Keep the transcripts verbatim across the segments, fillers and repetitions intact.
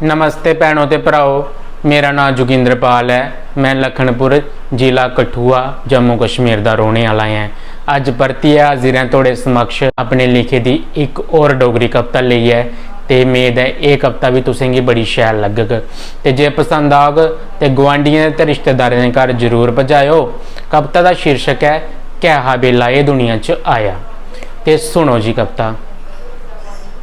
नमस्ते भैनो ते भ्राओ, मेरा नांऽ जोगिंदर पाल ऐ। मैं लखनपुर, जिला कठुआ, जम्मू कश्मीर दा रौह्ने आह्ला ऐं। अज्ज परतियै हाजिर ऐं थुआढ़े समक्ष अपने लिखे दी इक होर डोगरी कविता लेइयै। ते मेद ऐ एह् कविता बी तुसेंगी बड़ी शैल लग्गग। ते जे पसंद आग ते गुआंढियें ते रिश्तेदारें दे घर जरूर पजाएओ। कविता दा शीर्षक ऐ, "कैहा बेल्ला एह् दुनिया च आया।" ते सुनो जी कविता।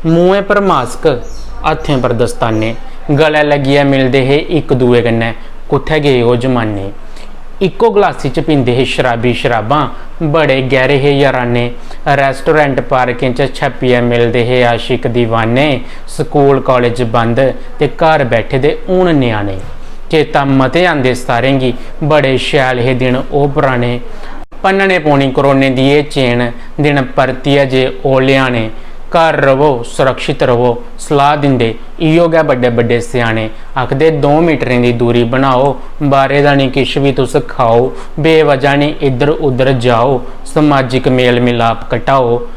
मुंहै पर मास्क, हत्थें पर दस्ताने, गलै लग्गियै मिलदे हे इक दुए कन्नै, कुत्थै गे ओह् जमाने। इक्को गलासी च पींदे हे शराबी शराबां, बड़े गैह्रे हे याराने। Restaurant parkें च छप्पियै मिलदे हे आशिक दीवाने। स्कूल कालेज बंद ते घर बैठे दे हून ञ्याणे। चेता मते आंदे सारें गी, बड़े शैल हे दिन ओह् पराने। भन्नने पौनी करोने दी एह् चेन, दिन परतियै जे ओह् लेआने। घर र'वो, सुरक्षत र'वो, सलाह् दिंदे इ'यो गै बड्डे बड्डे स्याने। आखदे दो मीटरें दी दूरी बनाओ, बाह्रे दा निं किश बी तुस खाओ, बेवजह निं इद्धर उद्धर जाओ, समाजिक मेल मिलाप घटाओ।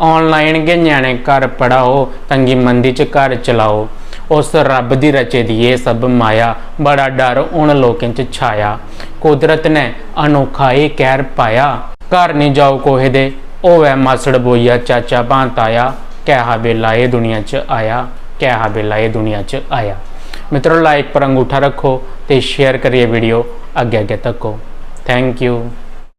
Online गै ञ्याणे घर पढ़ाओ, तंगी मंदी च घर चलाओ। उस रब्ब दी रचे दी एह् सब माया, बड़ा डर हून लोकें च छाया। कुदरत ने अनोखा एह् कैह्र पाया। घर निं जाओ कोहे दे, होवै मासड़ बोइया, चाचा भां ताया। कैहा बेल्ला एह् दुनिया च आया, कैहा बेल्ला एह् दुनिया च आया। मित्रो, like पर अंगूठा रक्खो ते share करियै video अग्गें अग्गें तक्को। Thank you।